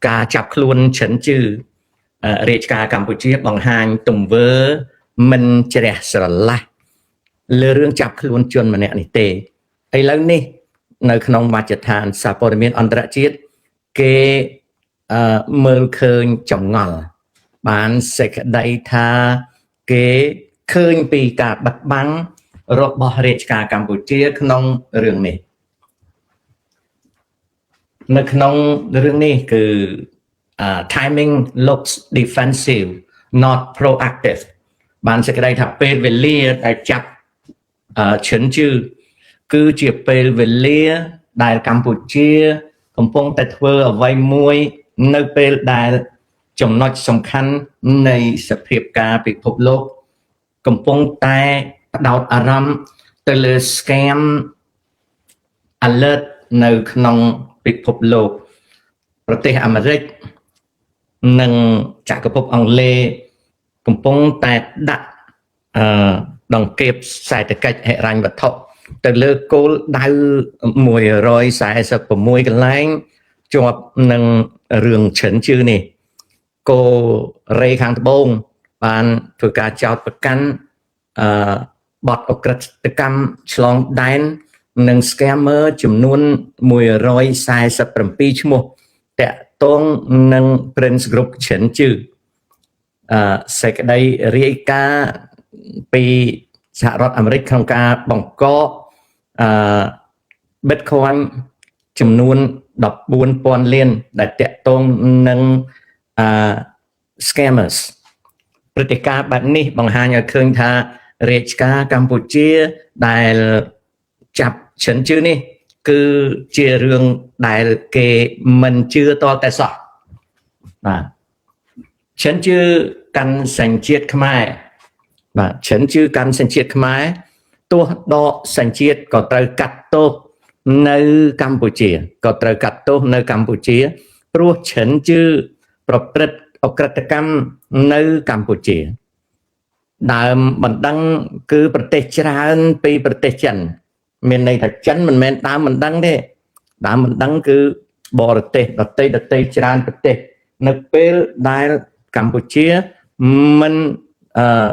ការចាប់ខ្លួនឈិនជឺរាជការកម្ពុជាបង្ហាញទង្វើមិនជ្រះស្រឡះលើរឿងចាប់ខ្លួនជនម្នាក់នេះទេឥឡូវនេះនៅក្នុងមជ្ឈដ្ឋានសារព័ត៌មានអន្តរជាតិគេមើលឃើញចម្ងល់បានសេចក្តីថាគេឃើញពីការបិទបាំងរបស់រាជការកម្ពុជាក្នុងរឿងនេះនៅក្នុងរឿងនេះគឺ timing looks defensive, not proactive បានសេចក្តីថាពេលវេលាដែលចាប់ឈិនជឺគឺជាពេលវេលាដែលកម្ពុជាកំពុងតែធ្វើអ្វីមួយនៅពេលដែលចំណុចសំខាន់នៃសភាពការពិភពលោកកំពុងតែផ្ដោតអារម្មណ៍ទៅលើ scam alert នៅក្នុងពិភពលោកប្រទេសអាមេរិកនិងចក្រភពអង់គ្លេសកំពុងតែដាក់អឺដង្កៀបសេដ្ឋកិច្ចហិរញ្ញវត្ថុទៅលើគោលដៅ146កន្លែងជាប់នឹងរឿងឈិនជឺនេះកូរ៉េខាងត្បូងបានធ្វើការចោទប្រកាន់អឺបទឧក្រិដ្ឋកម្មឆ្លងដែននិង scammer ចំនួន147ឈ្មោះតាក់ទងនឹង Prince Group ឈិនជឺអឺសេចក្តីរាយការណ៍ពីសហរដ្ឋអាមេរិកក្នុងការបង្កកអឺ Bitcoin ចំនួន14,000លានដែលតាក់ទងនឹងអឺ scammers ព្រឹត្តិការណ៍បែបនេះបង្ហាញឲ្យឃើញថារាជការកម្ពុជាដែលចាប់ឈិនជឺនេះ គឺជារឿងដែលគេមិនជឿតតែសោះបាទឈិនជឺកាន់សញ្ជាតិខ្មែរបាទឈិនជឺកាន់សញ្ជាតិខ្មែរទោះដកសញ្ជាតិក៏ត្រូវកាត់ទោសនៅកម្ពុជាក៏ត្រូវកាត់ទោសនៅកម្ពុជា ព្រោះឈិនជឺប្រព្រឹត្តឧក្រិដ្ឋកម្មនៅកម្ពុជា ដើមបណ្ដឹងគឺប្រទេសច្រើនពីប្រទេសចិន មានន័យថាចិនមិនមែនដើមបណ្ដឹងទេដើមបណ្ដឹងគឺបរទេសដតីដតីច្រើនប្រទេស នៅពេលដែលកម្ពុជាមិនអឺ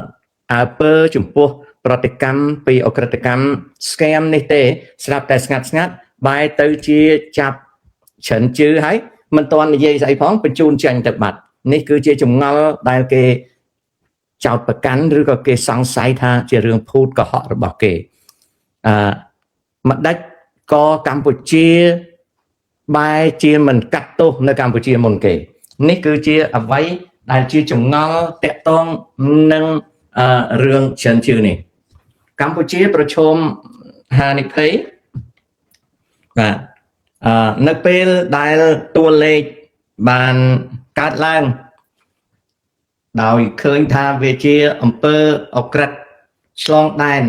អើពើចំពោះប្រតិកម្មពីឧក្រិដ្ឋកម្ម scam នេះទេ ស្រាប់តែស្ងាត់ស្ងាត់បែរទៅជាចាប់ឈិនជឺហើយមិនទាន់និយាយស្អីផងបញ្ជូនចេញទៅបាត់នេះគឺជាចម្ងល់ដែលគេចោទប្រកាន់ឬក៏គេសង្ស័យថាជារឿងភូតកុហករបស់គេអឺម្ដេចក៏កម្ពុជាបែរជាមិនកាត់ទោសនៅកម្ពុជាមុនគេ នេះគឺជាអ្វីដែលជាចម្ងល់តាក់ទងនឹងរឿងឈិនជឺនេះកម្ពុជាប្រឈមហានិភ័យបាទអឺនៅពេលដែលតួលេខបានកើតឡើងដោយឃើញថាវាជាអំពើឧក្រិដ្ឋឆ្លងដែន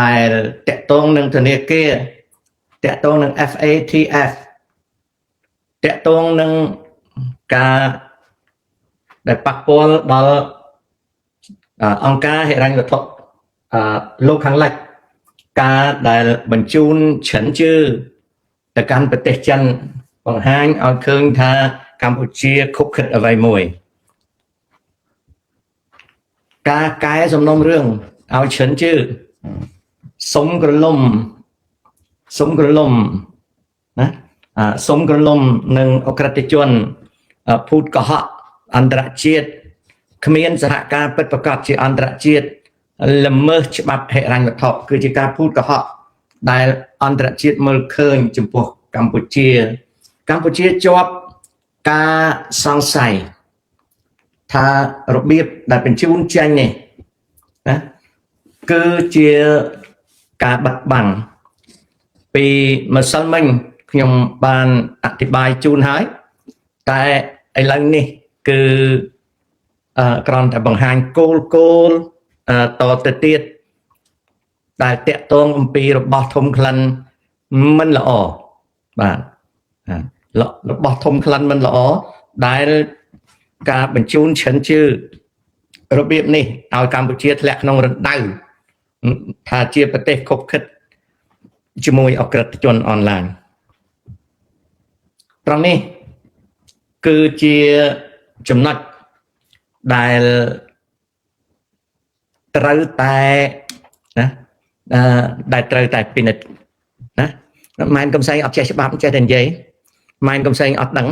ដែលតាក់ទងនឹងធនាគារតាក់ទងនឹង FATF តាក់ទងនឹងការដែលប៉ះពាល់ដល់អង្គការហិរញ្ញវត្ថុលោកខាងលិចការដែលបញ្ជូនឈិនជឺទៅកាន់ប្រទេសចិនបង្ហាញឲ្យឃើញថាកម្ពុជាខុបខិតអ្វីមួយការកែសំណុំរឿងឲ្យឈិនជឺសុំក្រលុំសុំក្រលុំណាសុំក្រលុំនឹងឧក្រិដ្ឋជនភូតកុហកអន្តរជាតិគ្មានសហការពិតប្រាកដជាអន្តរជាតិល្មើសច្បាប់ហិរញ្ញវត្ថុគឺជាការភូតកុហកដែលអន្តរជាតិមើលឃើញចំពោះកម្ពុជា កម្ពុជាជាប់ការសង្ស័យថារបៀបដែលបញ្ជូនចេញនេះណាគឺជាការបិទបាំងពីម្សិលមិញខ្ញុំបានអធិប្បាយជូនហើយតែឥឡូវនេះគឺអឺគ្រាន់តែបង្ហាញគោលគោលតទៅទៀតដែលតាក់ទងអំពីរបស់ធំក្លិនមិនល្អបាទរបស់ធំក្លិនមិនល្អដែលការបញ្ជូនឈិនជឺរបៀបនេះឲ្យកម្ពុជាធ្លាក់ក្នុងរណ្ដៅថាជាប្រទេសខុបខិតជាមួយឧក្រិដ្ឋជនអនឡាញត្រង់នេះ គឺជាចំណុចដែលត្រូវតែណាអឺដែលត្រូវតែពិនិត្យណាម៉ែនកំសែងអត់ចេះច្បាប់ចេះតែនិយាយម៉ែនកំសែងអត់ដឹង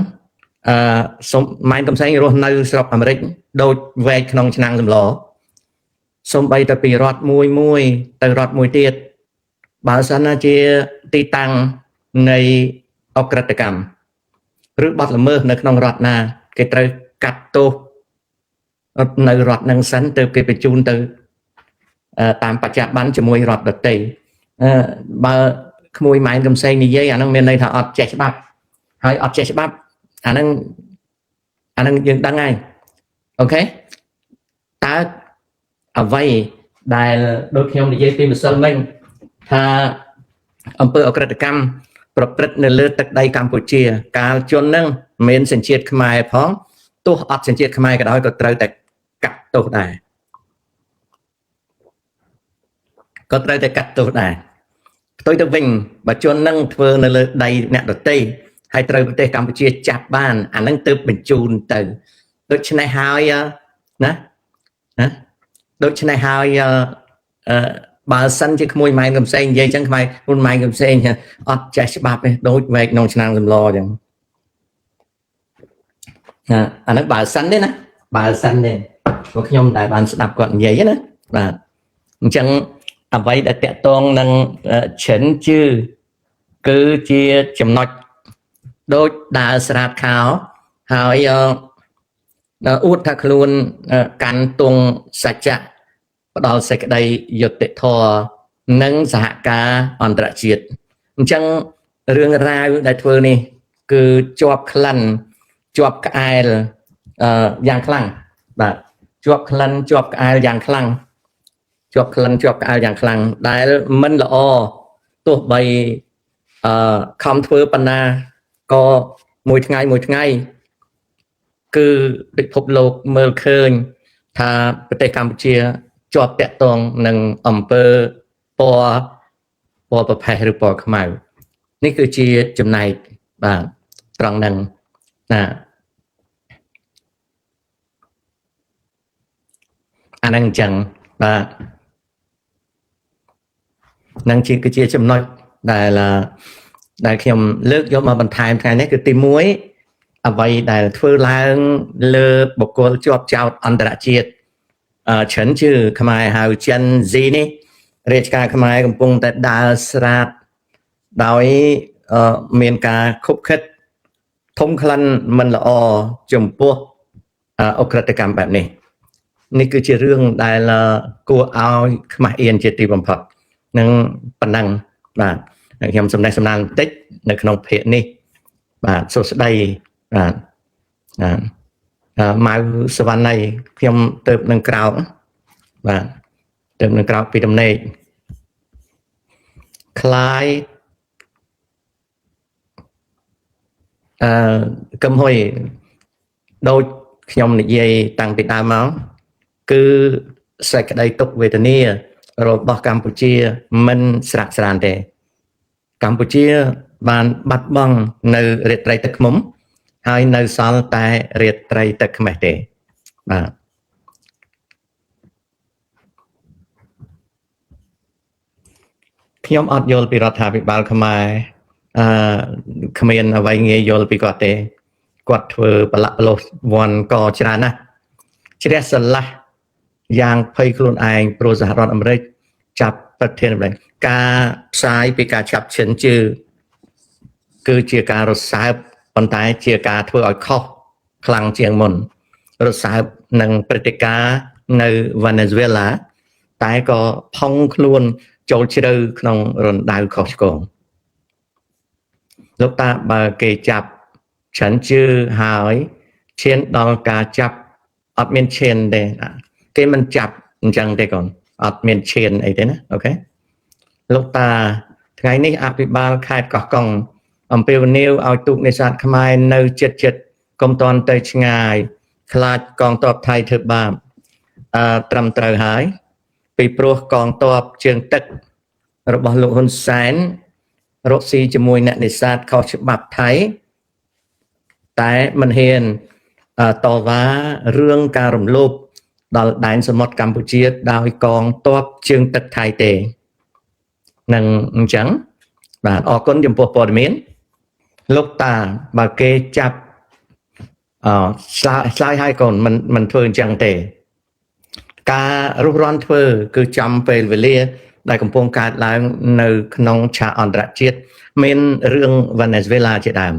អឺសុំម៉ែនកំសែងរស់នៅស្រុកអាមេរិកដូចវែកក្នុងឆ្នាំងសម្លសំបីតែពីរដ្ឋមួយមួយទៅរដ្ឋមួយទៀតបើសិនណាជាទីតាំងនៃអក្រិតកម្មឬបទល្មើសនៅក្នុងរដ្ឋណាគេត្រូវកាត់ទោសនៅរដ្ឋនឹងសិនទើបគេបញ្ជូនទៅតាមបច្ចៈប័ណ្ណជាមួយរដ្ឋដទៃបើក្មួយម៉ែនកំសែងនិយាយអាហ្នឹងមានន័យថាអត់ចេះច្បាប់ហើយអត់ចេះច្បាប់អាហ្នឹងអាហ្នឹងយើងដឹងហើយ OK តើអ្វីដែលដូចខ្ញុំនិយាយពីម្សិលមិញថាអំពើអក្រិតកម្មប្រព្រឹត្តនៅលើទឹកដីកម្ពុជា កាលជននឹងមានសញ្ជាតិខ្មែរផងទោះអត់សញ្ជាតិខ្មែរក៏ដោយក៏ត្រូវតែកាត់ទោសដែរក៏ត្រូវតែកាត់ទោសដែរផ្ទុយទៅវិញបើជននឹងធ្វើនៅលើដីអ្នកដទៃហើយត្រូវប្រទេសកម្ពុជាចាប់បានអានឹងទើបបញ្ជូនទៅដូច្នេះហើយណាណាដូច្នេះហើយអឺបើសិនជាក្មួយម៉ែនកំសែងនិយាយចឹងខ្មែរខ្លួនម៉ែនកំសែងអត់ចេះច្បាប់ទេដូចវែកក្នុងឆ្នាំងសម្លចឹងណាអានឹងបើសិនទេណាបើសិនទេព្រោះខ្ញុំតែបានស្ដាប់គាត់និយាយណាបាទអញ្ចឹងអ្វីដែលតាក់ទងនឹងឈិនជឺគឺជាចំណុចដូចដើរស្រាតខោហើយអួតថាខ្លួនកាន់ទងសច្ចៈផ្ដល់សេចក្តីយុត្តិធម៌និងសហការអន្តរជាតិអញ្ចឹងរឿងរ៉ាវដែលធ្វើនេះគឺជាប់ក្លិនជាប់ក្អែលយ៉ាងខ្លាំងបាទជាប់ក្លិនជាប់ក្អែលយ៉ាងខ្លាំងជាប់ក្លិនជាប់ក្អែលយ៉ាងខ្លាំងដែលមិនល្អទោះបីខំធ្វើប៉ុណ្ណាក៏មួយថ្ងៃមួយថ្ងៃគឺពិភពលោកមើលឃើញថាប្រទេសកម្ពុជាជាប់តាក់ទងនឹងអំពើពណ៌ពណ៌ប្រផេះឬពណ៌ខ្មៅនេះគឺជាចំណែកបាទត្រង់ហ្នឹងណាអាហ្នឹងអញ្ចឹងបាទនឹងជាគឺជាចំណុចដែលខ្ញុំលើកយកមកបន្ថែមថ្ងៃនេះគឺទី1អ្វីដែលធ្វើឡើងលើបុគ្គលជាប់ចោតអន្តរជាតិឈិនជឺខ្មែរហៅចិន Z នេះរាជការខ្មែរកំពុងតែដើរស្រាតដោយមានការខុបខិតធំក្លិនមិនល្អចំពោះអក្រិតកម្មបែបនេះនេះគឺជារឿងដែលគួរឲ្យខ្មាស់អៀនជាទីបំផុតនឹងប៉ុណ្ណឹងបាទខ្ញុំសំណេះសំណាលបន្តិចនៅក្នុងភាគនេះបាទសួស្តីបាទបាទម៉ៅសវណ្ណីខ្ញុំទៅនឹងក្រោកបាទទៅនឹងក្រោកពីដំណេកคล้ายអឺកឹមហុយដូចខ្ញុំនិយាយតាំងពីដើមមកគឺសេចក្តីទុក្ខវេទនារបស់កម្ពុជាមិនស្រាក់ស្រានទេកម្ពុជាបានបាត់បង់នៅរាត្រីទឹកឃ្មុំហើយនៅសល់តែរាត្រីទឹកខ្មេះទេបាទខ្ញុំអត់យល់ពីរដ្ឋាភិបាលខ្មែរអឺគ្មានអ្វីងាយយល់ពីគាត់ទេគាត់ធ្វើប្រឡាក់ប្រឡោះវ័នកច្រើនណាស់ជ្រះស្រឡះយ៉ាងភ័យខ្លួនឯងព្រោះសហរដ្ឋអាមេរិកចាប់ប្រធានម្ល៉េះការផ្សាយពីការចាប់ឈិនជឺគឺជាការរសើបប៉ុន្តែជាការធ្វើឲ្យខុសខ្លាំងជាងមុនរសើបនឹងព្រឹត្តិការណ៍នៅវេណេស៊ុយអេឡាតែក៏ផុងខ្លួនចូលជ្រៅក្នុងរណ្ដៅខុសឆ្គងលោកតាបើគេចាប់ឆិនជឺហើយឈានដល់ការចាប់អត់មានឈានទេគេមិនចាប់អញ្ចឹងទេកូនអត់មានឈានអីទេណាអូខេលោកតាថ្ងៃនេះអភិបាលខេត្តកោះកុងអំពាវនាវឲ្យទូកនេសាទខ្មែរនៅចិត្តចិត្តកុំតន់ទៅឆ្ងាយខ្លាចកងទ័ពថៃធ្វើបាបត្រឹមត្រូវហើយពីព្រោះកងទ័ពជើងទឹករបស់លោកហ៊ុនសែនរកស៊ីជាមួយអ្នកនេសាទខុសច្បាប់ថៃ តែមិនហ៊ានតវ៉ារឿងការរំលោភដល់ដែនសមុទ្រកម្ពុជាដោយកងទ័ពជើងទឹកថៃទេនឹងអញ្ចឹងបាទអរគុណចំពោះព័ត៌មានលោកតាបើគេចាប់អឆ្លើយឆ្លើយឲ្យកូនមិនមិនធ្វើអញ្ចឹងទេការរុះរាន់ធ្វើគឺចំពេលវេលាដែលកំពុងកើតឡើងនៅក្នុងឆាកអន្តរជាតិមានរឿងវេណេស៊ុយឡាជាដើម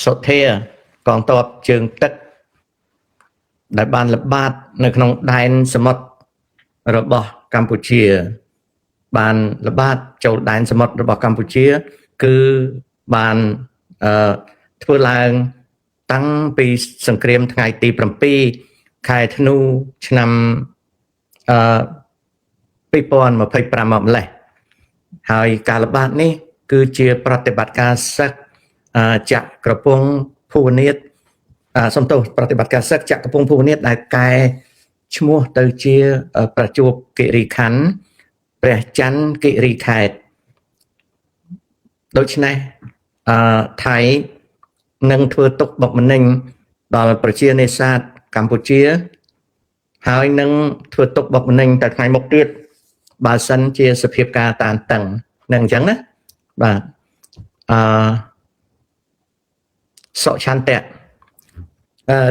សុធាកងទ័ពជើងទឹកដែលបានល្បាតនៅក្នុងដែនសមុទ្ររបស់កម្ពុជាបានល្បាតចូលដែនសមុទ្ររបស់កម្ពុជាគឺបានអឺធ្វើឡើងតាំងពីសង្គ្រាមថ្ងៃទី7ខែធ្នូឆ្នាំអឺ2025មកម្លេះហើយការល្បាតនេះគឺជាប្រតិបត្តិការសឹកចក្រពងភូវនាថសំទោសប្រតិបត្តិការសឹកចក្រពងភូវនាថដែលកែឈ្មោះទៅជាប្រជួបគិរីខណ្ឌព្រះច័ន្ទគិរីខេត្តដូច្នេះអឺថៃនឹងធ្វើទុកបុកម្នេញដល់ប្រជានេសាទកម្ពុជាហើយនឹងធ្វើទុកបុកម្នេញទៅថ្ងៃមុខទៀតបើសិនជាសភាពការតានតឹងនឹងអញ្ចឹងណាបាទអឺសុឆន្ទៈ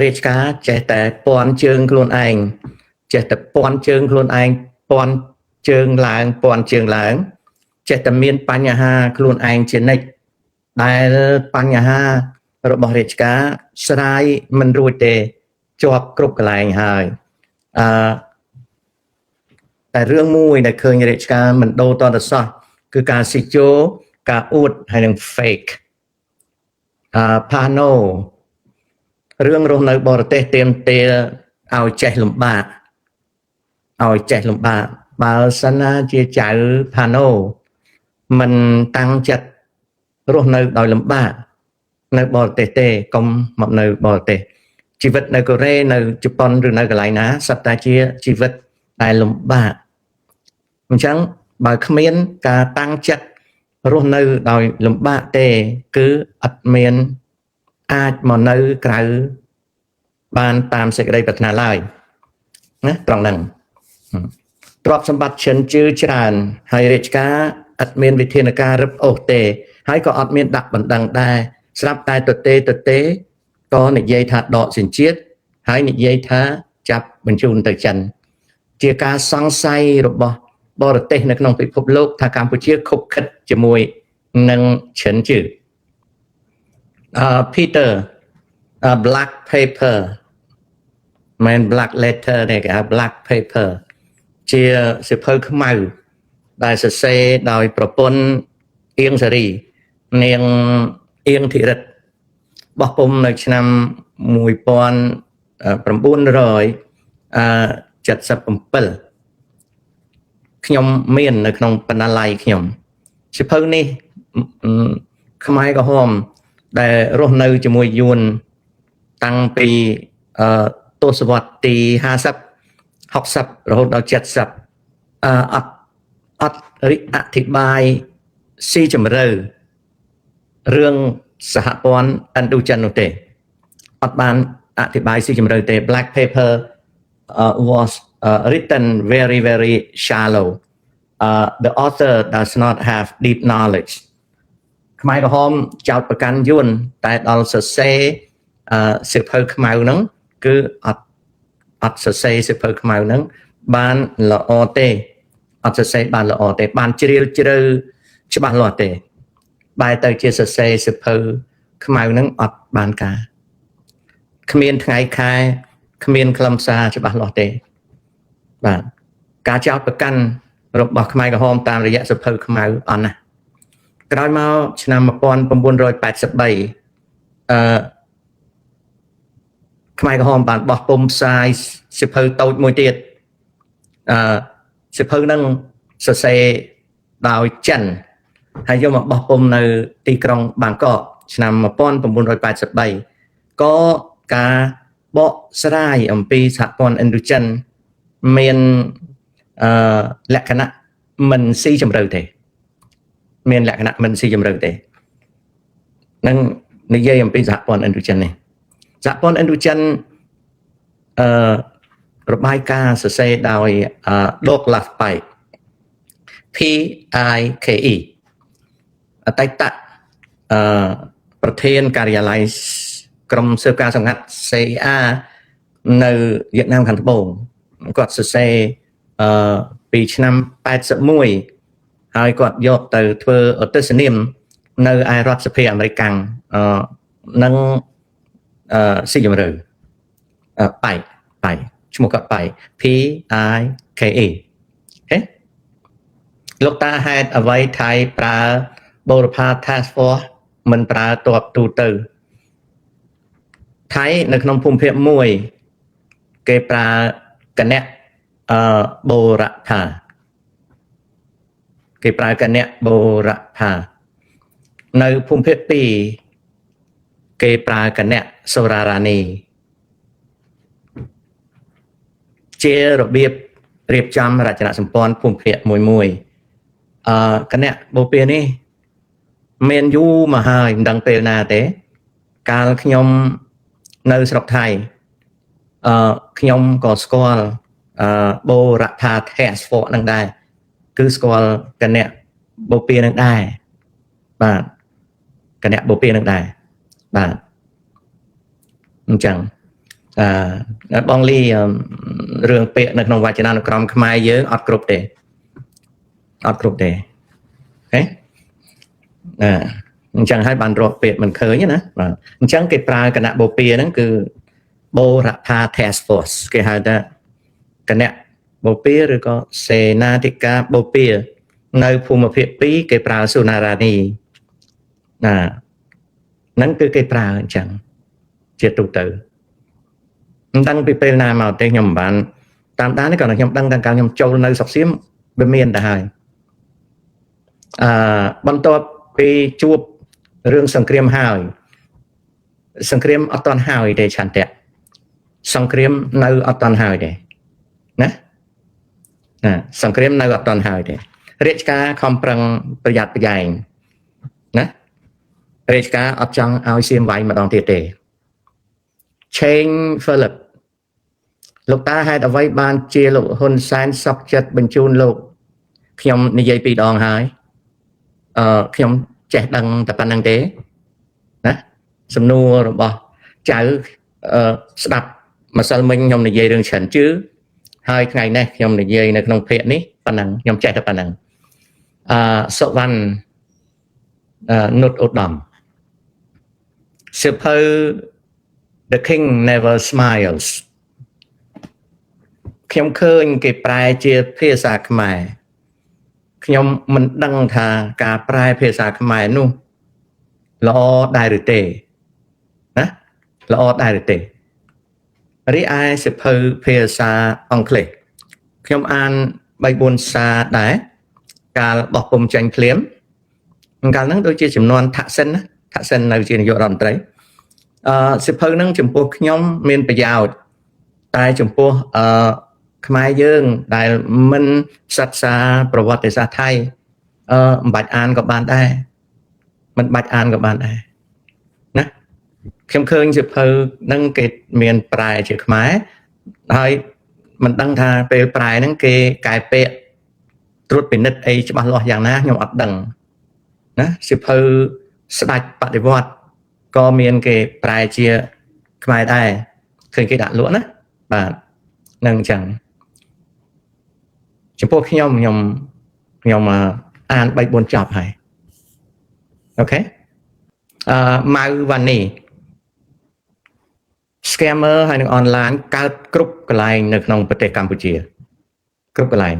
រាជការចេះតែពន់ជើងខ្លួនឯងចេះតែពន់ជើងខ្លួនឯងពន់ជើងឡើងពន់ជើងឡើងចេះតែមានបញ្ហាខ្លួនឯងជានិច្ចដែលបញ្ហារបស់រាជការស្រាយមិនរួចទេជាប់គ្រប់កន្លែងហើយអឺតែរឿងមួយដែលឃើញរាជការមិនដូរតទៅសោះគឺការស៊ីជោការអួតហើយនឹង fake អឺផាណូរឿងរស់នៅបរទេសទៀមទាឲ្យចេះលំបាកឲ្យចេះលំបាកបើសិនណាជាចៅផាណូមិនតាំងចិត្តរស់នៅដោយលំបាកនៅបរទេសទេកុំមកនៅបរទេសជីវិតនៅកូរ៉េនៅជប៉ុនឬនៅកន្លែងណាសុទ្ធតែជាជីវិតដែលលំបាកអញ្ចឹងបើគ្មានការតាំងចិត្តរស់នៅដោយលំបាកទេគឺអត់មានអាចមកនៅក្រៅបានតាមសេចក្តីប្រាថ្នាឡើយណាត្រង់ហ្នឹងទ្រព្យសម្បត្តិឈិនជឿច្រើនហើយរាជការអត់មានវិធានការរឹបអូសទេហើយក៏អត់មានដាក់បណ្ដឹងដែរស្រាប់តែទទេទទេក៏និយាយថាដកសញ្ជាតិហើយនិយាយថាចាប់បញ្ជូនទៅចិនជាការសង្ស័យរបស់បរទេសនៅក្នុងពិភពលោកថាកម្ពុជាខុបខិតជាមួយនឹងឈិនជឺអឺ Peter black paper មិន black letter ទេគេហៅ black paper ជាសិភៅខ្មៅដែលសរសេរដោយប្រពន្ធអៀងសារីនាងអៀងធិរិទ្ធបោះពុំនៅឆ្នាំ1977ខ្ញុំមាននៅក្នុងបណ្ណាល័យខ្ញុំសិភៅនេះខ្មែរក្រហមដែលរស់នៅជាមួយយួនតាំងពីអឺទសវត្សទី50 60រហូតដល់70អឺអត់អត់រិអធិប្បាយស៊ីជម្រៅរឿងសហព័ន្ធឥណ្ឌូចិននោះទេអត់បានអធិប្បាយស៊ីជម្រៅទេ Black paper was written very, very shallow. The author does not have deep knowledge. ខ្មែរក្រហមចោតប្រកាន់យួនតែដល់សរសេរអឺសិភៅខ្មៅហ្នឹងគឺអត់អត់សរសេរសិភៅខ្មៅហ្នឹងបានល្អទេអត់សរសេរបានល្អទេបានជ្រាលជ្រៅច្បាស់លាស់ទេបែរទៅជាសរសេរសិភៅខ្មៅហ្នឹងអត់បានការគ្មានថ្ងៃខែគ្មានខ្លឹមសារច្បាស់លាស់ទេបាទការចោទប្រកាន់របស់ខ្មែរក្រហមតាមរយៈសភៅខ្មៅអត់ណាក្រោយមកឆ្នាំ1983អឺខ្មែរក្រហមបានបោះពុម្ពផ្សាយសិភៅតូចមួយទៀតអឺសិភៅហ្នឹងសរសេរដោយចិនហើយយកមកបោះពុម្ពនៅទីក្រុងបាងកកឆ្នាំ1983ក៏ការបកស្រាយអំពីសហព័ន្ធឥណ្ឌូចិនមានអឺលក្ខណៈមិនស៊ីជម្រៅទេមានលក្ខណៈមិនស៊ីជម្រៅទេនឹង និយាយអំពីសហព័ន្ធឥណ្ឌូចិននេះសហព័ន្ធឥណ្ឌូចិនអឺរបាយការណ៍សរសេរដោយ Douglas Pike P I K E អតីតអឺប្រធានការិយាល័យក្រុមស៊ើបការសម្ងាត់ CIA នៅវៀតណាមខាងត្បូងគាត់សរសេរអឺពីឆ្នាំ81ហើយគាត់យកទៅធ្វើឧទ្ទិសនាមនៅឯរដ្ឋសភាអាមេរិកកាំងអឺនិងអឺស៊ីជម្រៅប៉ៃប៉ៃឈ្មោះគាត់ប៉ៃ P I K E OK លោកតាហេតុអ្វីថៃប្រើបូរផា Task Force មិនប្រើតបទូទៅថៃនៅក្នុងភូមិភាគមួយគេប្រើគណៈអឺបូរផាគេប្រើគណៈបូរផានៅភូមិភាគ2គេប្រើគណៈសូរារានីជារបៀបរៀបចំរចនាសម្ព័ន្ធភូមិភាគមួយមួយអឺគណៈបូព៌ានេះមានយូរមកហើយមិនដឹងពេលណាទេកាលខ្ញុំនៅស្រុកថៃអឺខ្ញុំក៏ស្គាល់អឺបូរផា Task Force នឹងដែរគឺស្គាល់គណៈបូព៌ានឹងដែរបាទគណៈបូព៌ានឹងដែរបាទអញ្ចឹងអឺបងលីរឿងពាក្យនៅក្នុងវចនានុក្រមខ្មែរយើងអត់គ្រប់ទេអត់គ្រប់ទេOK ណាអញ្ចឹងហើយបានរកពាក្យមិនឃើញណាបាទអញ្ចឹងគេប្រើគណៈបូព៌ាហ្នឹងគឺបូរផា Task Force គេហៅថាគណៈបូព៌ាឬក៏សេនាធិការបូព៌ានៅភូមិភាគ2គេប្រើសុណារានីណាហ្នឹងគឺគេប្រើអញ្ចឹងជាទូទៅមិនដឹងពីពេលណាមកទេខ្ញុំមិនបានតាមដានទេគ្រាន់តែខ្ញុំដឹងតាំងកាលខ្ញុំចូលនៅស្រុកសៀមវាមានទៅហើយអឺបន្ទាប់ពីជួបរឿងសង្គ្រាមហើយសង្គ្រាមអត់ទាន់ហើយទេឆន្ទៈសង្គ្រាមនៅអត់ទាន់ហើយទេណាណាសង្គ្រាមនៅអត់ទាន់ហើយទេរាជការខំប្រឹងប្រយ័ត្នប្រយែងណារាជការអត់ចង់ឲ្យសៀមវាយម្ដងទៀតទេ Change Philip លោកតាហេតុអ្វីបានជាលោកហ៊ុនសែនសក់ចិត្តបញ្ជូនលោកខ្ញុំនិយាយពីរដងហើយអឺខ្ញុំចេះដឹងតែប៉ុណ្្នឹងទេណាសំណួររបស់ចៅអឺស្ដាប់ម្សិលមិញខ្ញុំនិយាយរឿងច្រើនជឿហើយថ្ងៃនេះខ្ញុំនិយាយនៅក្នុងភាគនេះប៉ុណ្ណឹងខ្ញុំចេះតែប៉ុណ្ណឹងអឺសុវណ្ណអឺនុតឧត្តមសៀវភៅ The King Never Smiles ខ្ញុំឃើញគេប្រែជាភាសាខ្មែរខ្ញុំមិនដឹងថាការប្រែភាសាខ្មែរនោះល្អដែរឬទេណាល្អដែរឬទេរីឯសៀវភៅភាសាអង់គ្លេសខ្ញុំអាន3 4សារដែរកាលបោះពុំចេញភ្លាមកាលហ្នឹងដូចជាចំនួនថាក់សិនណាថាក់សិននៅជានាយករដ្ឋមន្ត្រីអឺសៀវភៅហ្នឹងចំពោះខ្ញុំមានប្រយោជន៍តែចំពោះអឺខ្មែរយើងដែលមិនសិក្សាប្រវត្តិសាស្ត្រថៃអឺមិនបាច់អានក៏បានដែរមិនបាច់អានក៏បានដែរណាខ្ញុំឃើញសៀវភៅហ្នឹងគេមានប្រែជាខ្មែរហើយមិនដឹងថាពេលប្រែហ្នឹងគេកែពាក្យត្រួតពិនិត្យអីច្បាស់លាស់យ៉ាងណាខ្ញុំអត់ដឹងណាសៀវភៅស្ដេចបដិវត្តក៏មានគេប្រែជាខ្មែរដែរឃើញគេដាក់លក់ណាបាទនឹងអញ្ចឹងចំពោះខ្ញុំខ្ញុំខ្ញុំអាន3 4ចប់ហើយ OK អឺម៉ៅវ៉ានី scammer ហើយនឹង online កើតគ្រប់កន្លែងនៅក្នុងប្រទេសកម្ពុជាគ្រប់កន្លែង